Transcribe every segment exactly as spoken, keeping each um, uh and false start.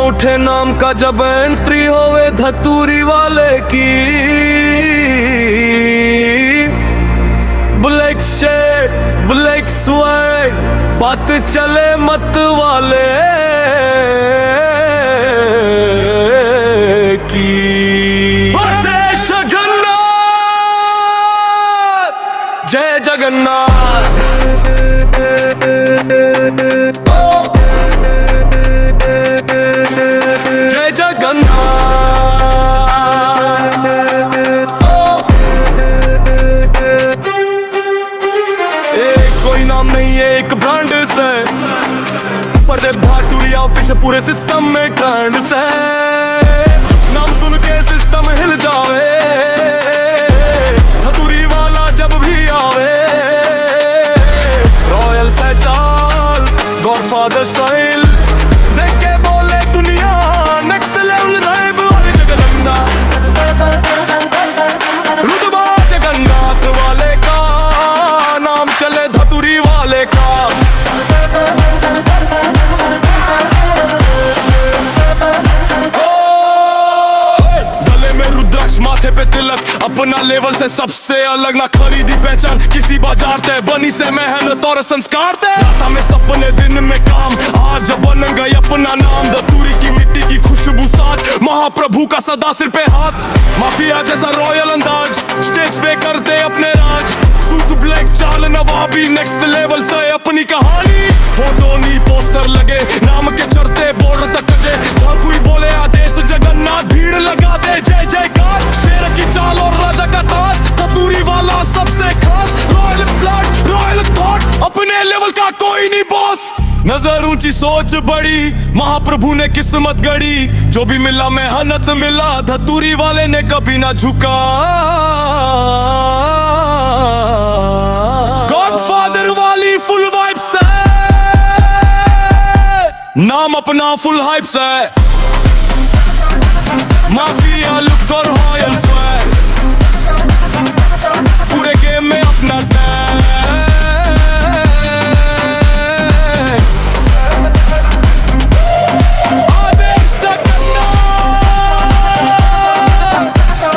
उठे नाम का जब एंट्री होवे धतूरी वाले की, ब्लैक शर्ट, ब्लैक स्वैग, बात चले मत वाले की। जय जगन्नाथ, जय जगन्नाथ। जय जगन्नाथ। ए, कोई नाम नहीं है, एक ब्रांड से। पर भाटूरी ऑफिस पूरे सिस्टम में ट्रेंड से। नाम सुन के सिस्टम हिल जावे। धतूरी वाला जब भी आवे, रॉयल से चाल, गॉडफादर स्टाइल। देख के बोले दुनिया, नेक्स्ट लेवल राइव और जगनंदा। रुतबा जगन्नाथ वाले का, नाम चले धतूरी वाले का। ओ, गले में रुद्राक्ष, माथे पे तिलक, अपना लेवल से सबसे अलग, ना खरीदी पहचान किसी बाजार ते, बनी से मेहनत और संस्कार ते। रात में सपने, दिन में काम, आज बन गए अपना नाम। धतूरी की मिट्टी की खुशबू साथ, महाप्रभु का सदा सिर पे हाथ। माफिया जैसा रॉयल अंदाज, स्टेज पे करते अपने राज। सूट ब्लैक, चाल नवाबी, नेक्स्ट लेवल से अपनी कहानी। फोटो नी पोस्टर लगे, नाम के चढ़ते बॉर्डर तक जे। हर कोई बोले आदेश जगन्नाथ, भीड़ लगा दे जय जयकार। शेर की चाल और राजा का ताज, धतूरी वाला सबसे खास। रॉयल ब्लड, रॉयल थॉट, अपने लेवल का कोई नहीं बॉस। नजर ऊंची, सोच बड़ी, महाप्रभु ने किस्मत गढ़ी। जो भी मिला मेहनत मिला, धतूरी वाले ने कभी ना झुका। गॉडफादर वाली फुल वाइब से, नाम अपना फुल हाइप से। माफिया लुक और रॉयल स्वैग, पूरे गेम में अपना टैग। आदेश जगन्नाथ,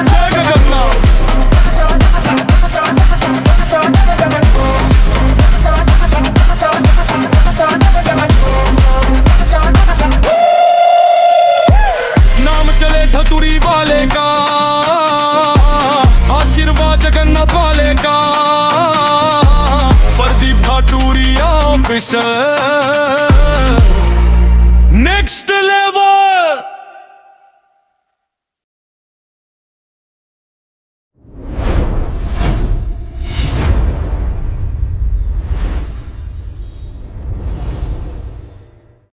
जय जगन्नाथ। नाम चले धतूरी वाले का, आशीर्वाद जगन्नाथ वाले का। प्रदीप भाटूरी ऑफिशियल, नेक्स्ट लेवल।